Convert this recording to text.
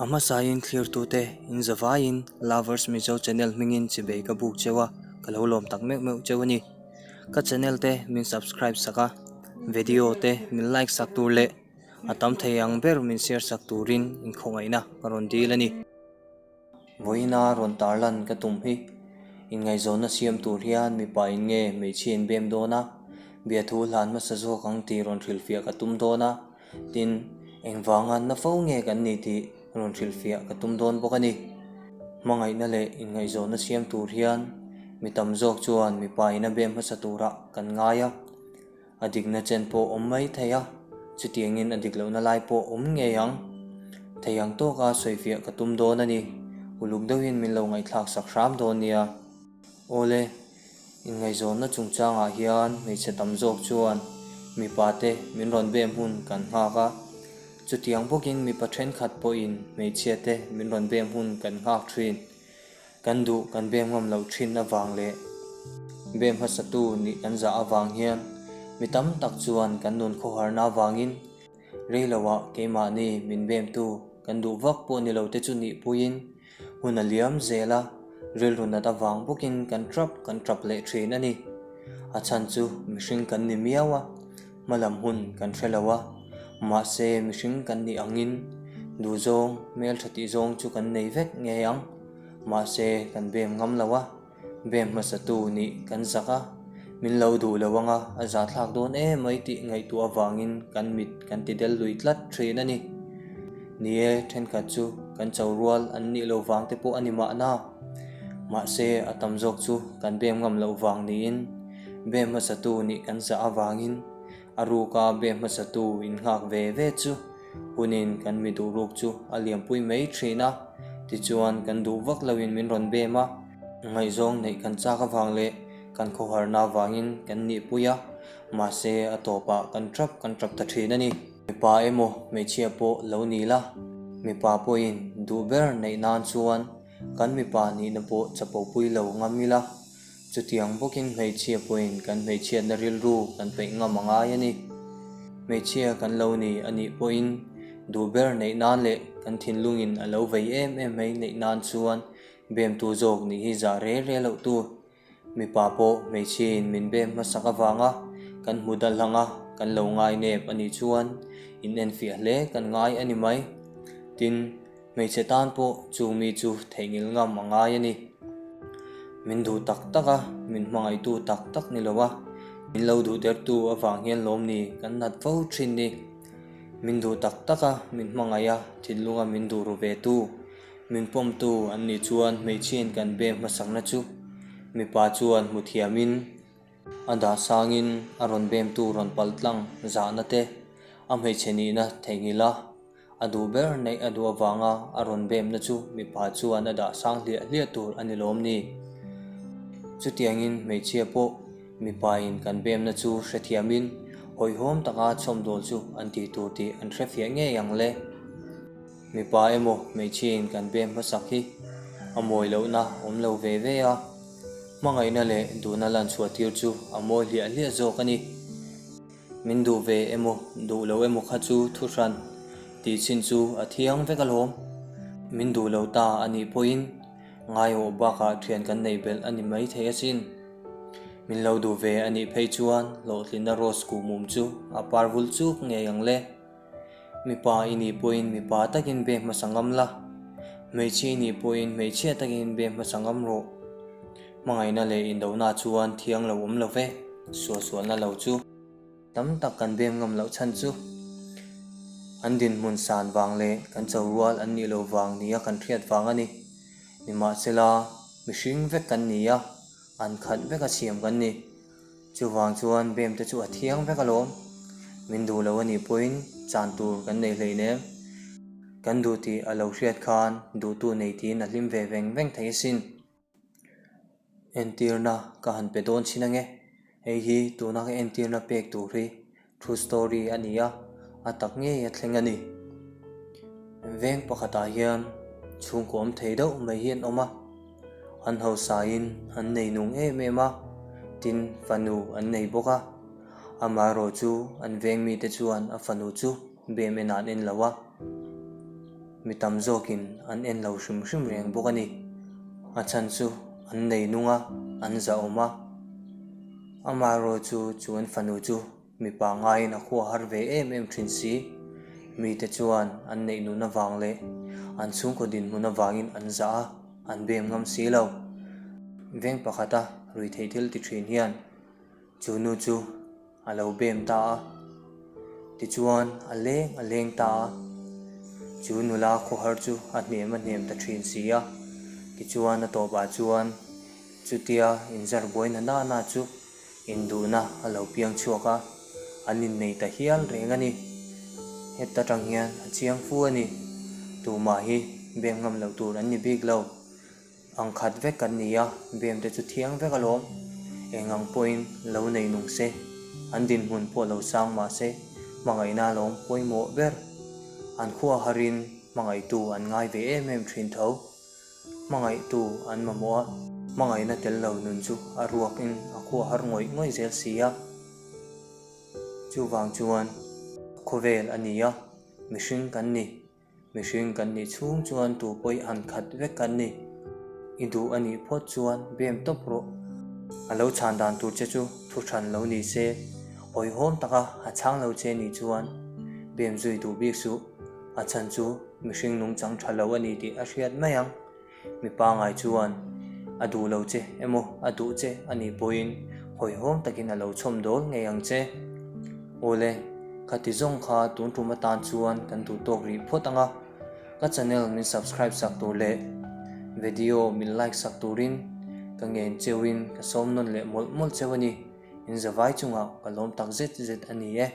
A hmasain thlirtute in zavaiin Lovers Mizo channel hmingin chibei ka buk cheu a, ka lo lawm tak meuh meuh cheu a ni. Ka channel te min subscribe sak a, video te min like sak tur leh a tam thei ang ber min share sak turin inkhawngaihna ka rawn dil a ni. Vawiina rawn tarlan ka tum hi inngaihzawnna siam tur hian mipa in nge hmeichhia in bem dawn a, biathu hlan hmasa zawk ang tih rawn hrilhfiah ka tum dawn a, tin, engvanga na fo nge kan ni tih rawn hrilhfiah ka tum dawn bawk a ni. Hmangaihna leh inngaihzawnna siam tur hian mi tam zawk chuan mipa in a bem hmasa turah kan ngai a. A dikna chen pawh awm mai thei a, chutiangin a dik lohna lai pawh awm ngei ang. Thei ang tawka sawifiah ka tum dawn a ni, uluk deuhin min lo ngaihthlak sak hram dawn nia. Awle, inngaihzawnna chungchangah hian hmeichhe tam zawk chuan mipa te min rawn bem hun kan nghak a, chutiang bawkin mipa thenkhat pawhin hmeichhia te min rawn bem hun kan nghak thin. Kan duh kan bem ngam loh thin avang leh bem hmasatu nih kan zah avang hian mi tam tak chuan kan nun khawharna avangin rei loah keimahni min bemtu kan duh vak pawh ni lo te chu nih puiin hun a liam zel a, rilru nat avang bawkin kan trap kan trap leh thin a ni. A chhan chu mihring kan ni miau a. Hmalam hun kan hre lo a, mahse mihring kan nih angin duhzawng, hmeltha tih zawng chu kan nei vek ngei ang. Mahse kan bem ngam lo a, bem hmasatu nih kan zak a, min lo duh lo anga a zahthlak dawn em mai tih ngaihtuah avangin kan mit kan ti del lui tlat thin a ni. Ni e, thenkhat chu kan cho rual an nih lo vang te pawh a ni mahna. Mahse a tam zawk chu kan bem ngam loh vang niin, Be hmasatu nih kan zah avangin a ruka be hmasatu innghak ve ve chu hunin kan mi duh ruk chu a liampui mai thin a, tichuan kan duh vak loin min rawn bem a, ngaihzawng neih kan chak avang leh kan khawharna avangin kan nihpui a, mahse a tawpah kan tap kan tap ta thin a ni. Mipa emaw hmeichhia pawh lo ni la, mipa pawhin duh ber neih nan chuan kan mipa nihna pawh chapopui lo ngam ila, Chutiang bawkin hmeichhia pawhin kan hmeichhiatna rilru kan peih ngam a ngai a ni. Hmeichhia kan lo ni a nih pawhin duh ber neih nan leh kan thinlungin a lo vei em em mai neih nan chuan bemtu zawk nih hi zah re re loh tur. Mipa pawh hmeichhiain min bem hmasak avanga kan hmu dal anga kan lo ngai nep a nih chuan inenfiah hle kan ngai a ni mai. Tin. Hmeichhe tan pawh chu mi chu theihnghilh ngam a ngai a ni. Min duh tak tak a, min hmangaihtu tak tak ni lo a, min lo duh dertu avang hian lawm ni kan nat fo thin ni. Min duh tak tak a, min hmangaih a, thinlunga min duh ru ve tu, min pawmtu an nih chuan hmeichhiain kan bem hmasakna chu mipa chuan hmu thiamin a dah sangin a rawn bemtu rawn paltlang zahna te a hmeichhe nihna theihnghilh a. A duh ber neih a duh avanga a rawn bemna chu mipa chuan a dah sang hliah hliah tur a ni lawm ni? Chutiangin hmeichhia pawh mipain kan bemna chu hrethiamin hawihhawm taka chhawmdawl chu an tih tur tih an hrefiah ngei ang le. Mipa emaw hmeichhiain kan bem hmasak hi a mawi lohna awm lo ve ve a, hmangaihna leh duhna lanchhuah tir chu a mawi hliah hliah zawk a ni. Min duh ve emaw duh lo emaw kha chu thu hran tih chin chu a thiang vek alawm. Min duh lo ta a nih pawhin ngaiawh bakah thian kan neih belh a ni mai thei asin. Min lo duh ve a nih phei chuan hlawhtlinna rose kuhmum chu a par vul chuk ngei ang le. Mipa i nih pawhin mipa takin be hmasa ngam la, hmeichhia i nih pawhin hmeichhia takin be hmasa ngam rawh. Hmangaihna leh indona chuan thiang lo awm lo ve, suahsualna lo chu. Tam tak kan bem ngam loh chhan chu an dinhmun san vang leh kan cho rual an nih lo vang nia kan hriat vang a ni. Nimahsela, mihring vek kan ni a, an khat vek a siam kan ni. Chuvang chuan bem te chu a thiang vek alawm. Min duh lo a nih pawhin chan tur kan nei hleinem. Kan duh tih a lo hriat khan duhtu nei tiin a hlim ve veng veng thei asin. Entirna ka han pe dawn chin ange. Hei hi tuna ka entirna pek tur hi True story a ni a, a tak ngei a thleng a ni. Veng pakhatah hian chhungkaw awm thei deuh mai hi an awm a, an hausain an nei nung em em a, tin fanu an nei bawk a. Amaherawhchu an veng mite chuan a fanu chu bem en an en lo a. Mi tam zawkin an en lo hrim hrim reng bawk a ni. A chhan chu an nei nung a, an zahawm a. Amaherawhchu chu an fanu chu mipa ngaiin a khua har ve em em thin si. Mite chuan an neih nun avang leh an chhungkaw dinhmun avangin an zah a, an bem ngam si lo. Veng pakhata ruihtheih thil ti thin hian chu nu chu a lo bem ta a, tichuan a leng a leng ta a, chu nula khawhar chu a hnem a hnem ta thin si a, tichuan a tawpah chuan chutia inzar buai na nana chu induhna a lo piang chhuak a, an innei ta hial reng a ni. Heta tang hian a chiang fu a ni, tumah hi bem ngam loh tur an ni bik lo. Ang khat vek kan ni a, bem te chu thiang vek alawm. Eng ang pawhin lo nei nung se, an dinhmun pawh lo sang mah se, hmangaihna alawm pawimawh ber. An khua harin hmangaihtu an ngai ve em em thin tho. Hmangaihtu an mamawh a, hmangaihna tel lo nun chu a ruakin a khua har ngawih ngawih zel si a. Chuvang chuan khawvel a ni a, mihring kan ni. Mihring kan nih chhung chuan tu pawih han khat vek kan ni. I duh a nih phawt chuan bem tawp rawh. A lo chhan dan tur che chu thu hran lo ni se, awihawm taka a chhang lo che nih chuan bem zui duh bik suh. A chhan chu mihring nungchang tha lo a ni tih a hriat mai ang. Mi pangai chuan a duh lo che emaw a duh che a nih pawhin hawihhawm takin a lo chhawm dawl ngei ang che. Awle, khati zawng kha tun tum atan chuan kan duh tawk rih phawt ang a, ka channel min subscribe sak tur leh video min like sak turin ka ngen cheuhin ka sawm nawn leh mawlh mawlh cheu a ni. In zavai chungah ka lawm tak zet zet a ni e.